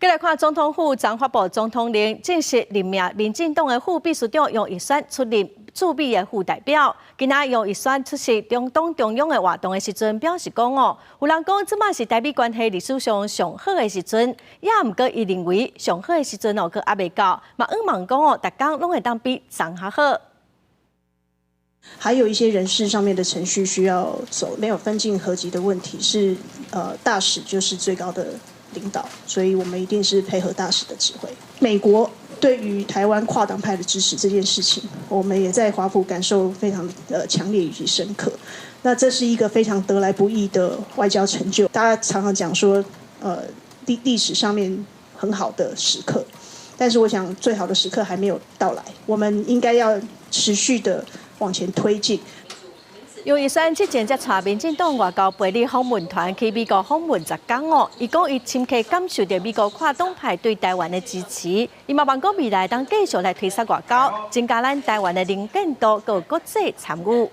繼來看總統府昨發布總統令，正式任命民進黨的副秘書長楊奕萱出任駐美的副代表。今仔楊奕萱出席中黨中央的活動的時陣，表示講哦，有人講這馬是台美關係歷史上上好的時陣，也毋過伊認為上好的時陣哦，閣猶未到，嘛向望講哦，逐工攏會當比昨較好。還有一些人事上面的程序需要走，沒有分進合擊的問題，是大使就是最高的領導，所以我們一定是配合大使的指揮。美國對於台灣跨黨派的支持這件事情，我們也在華府感受非常的強烈以及深刻。那這是一個非常得來不易的外交成就。大家常常講說，歷史上面很好的時刻，但是我想最好的時刻還沒有到來，我們應該要持續的往前推進。楊奕萱之前才帶民進黨外交培力訪問團去美國訪問10工哦，伊講伊深刻感受著美國跨黨派對台灣的支持，伊嘛望講未來當繼續來推捒外交，增加咱台灣的能見度，閣國際參與。